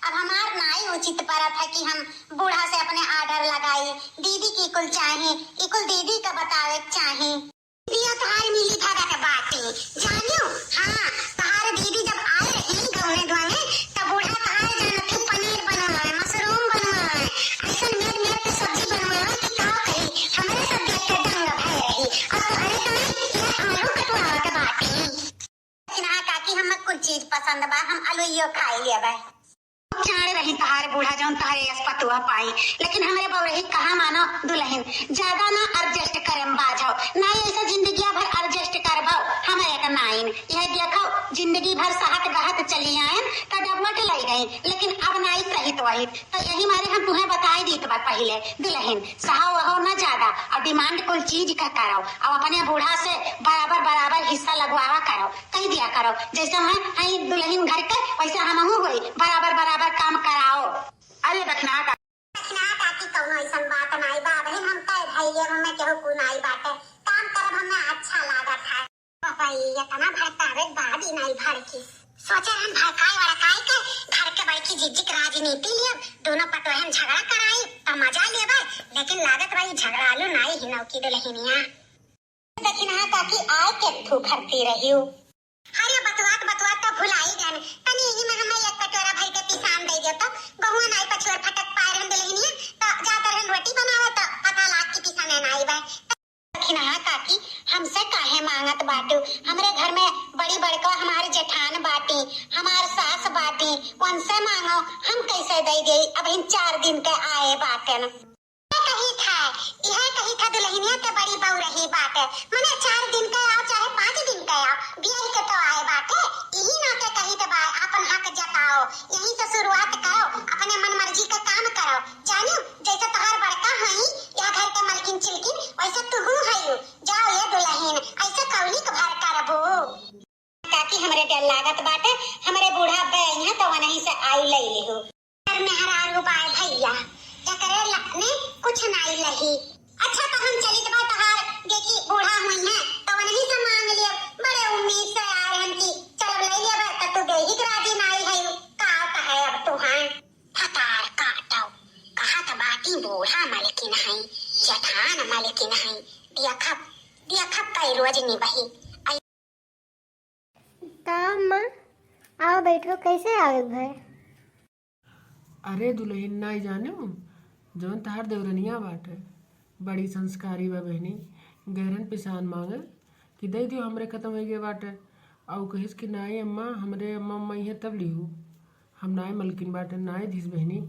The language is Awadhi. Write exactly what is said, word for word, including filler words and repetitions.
अब हमार नाई उचित परत है कि हम बूढ़ा से अपने order लगाई, दीदी की कुल चाही, ई कुल दीदी का बतावे के चाही। दिया तोहार मिली भगत बाटे, जानियो? हाँ, तोहार दीदी जब आए रही गौने गौने, तब बूढ़ा तोहार जानत ही पनीर बनवावे, mushroom बनवावे, ऐसन मेर मेर के सब्जी बनवावे कि का कही, हमरे सब देख के दंग भय रही। और तोहरे तो ये आलू कटवावत बाटे। लेकिन हाँ काकी, हमें कुल चीज पसंद बा, हम अलुइयो खाई लेबै। चाड़ रही तहारे बूढ़ा जौन तहारे यस पतुआ पाई, लेकिन हमरे बउरही कहाँ मानो दुलहिन, ज्यादा ना adjust करेम बाझौ, ना ऐसा जिंदगिया भर adjust करबौ, हमें एक नाइन। यह देखौ, जिंदगी भर सहत गहत चली आयन, त डबमट लई गई, लेकिन अब नाई सहित वही। त यही मारे हम तुहें बताई दीत बा पहिले, दुलहिन, सहा वहो ना ज्यादा, और demand कुल चीज का करौ, अब अपने बूढ़ा से बराबर बराबर हिस्सा लगवावा करौ। कहि दिया करौ, जैसे हम हई दुलहिन घर के, वैसे हमहू होई, बराबर बराबर काम कराओ। अरे दखिना का दखिना काकी, कौनो ऐसन बात नाई बा, अबहिन हम तय धइले, हमें केहू कु नाई बाटे, काम करब हमें अच्छा लागत है। बाबा, ये इतना भड़कावे बाद ही नाई भड़की। सोचे हम भड़काई वड़काई के घर के बड़की जिज्जी के राजनीति लियब, दोनों पटोहन झगड़ा कराई त मजा लेबे, लेकिन लागत बा ई झगड़ालू नाई ही नौकी दुलहिनिया। दखिना काकी आए के ठू भरती रहियो। अरे बतुआत बतुआत तो भुलाई गन, तनी यही में हमें एक कटोरा भर के पिसान दे दे तो। गहुआ नाई पछुअर फटक पाए रहन दुलहिनिया, तो जात रहन रोटी बनावे तो पता लाग के पिसाने नाई बा। दखिना काकी, हमसे काहे मांगत बाटू? हमरे घर में बड़ी बड़का हमार जेठान बाटी, हमार सास बाटी, उनसे मांगो, हम कैसे दे देई? अब इन चार दिन के आए बाटन। यह कही था, यह कही था दुलहिनिया के बड़ी बउरही बाटे, मने चार दिन के आओ चाहे पाँच दिन के आओ, बियाह के तो आए बाटे, यही नाते कही तो बा, अपन हक जताओ, यही से शुरुआत करो, अपने मन मर्जी का काम करो, जानियो, जैसे तोहार बड़का हई, यह घर के मलकिन चिलकिन, वैसे तुहू हई, जाओ ये दुलहिन, ऐसे कौली के भर करबू। काकी, हमरे डर लागत बाटे, हमरे बूढ़ा अब्बे अइहें त वनही से आइल लइ लिहू। अरे मेहरारू बाय भइया, एकरे लखने कुछ नाई लही। अच्छा त हम चलित बा तहार, देखी बूढ़ा होइहें त वनही से मांग लियब। बड़े उम्मीद से आए रहन कि चलब लइ लियब, त तू देही के राजी नाई है, का कहे अब तू हैं? फतार काटो, कहत बाटी बूढ़ा मलकिन है, जेठान मलकिन है, देखब, देखब कई रोज निबही। का अम्मा, आओ बैठो, कैसे आवे घर? अरे दुलहिन, नाई जानेउ, जौन तहार देवरनिया बाटे, बड़ी संस्कारी बा बहिनी। गैरन पिसान मांगे कि दे दियो, हमरे खतम होइ गए बाटे। अउ कहिस कि नाई अम्मा, हमरे अम्मा अम्मा इहे तब लिहू, हम नाई मलकिन बाटे, नाई दिस बहिनी।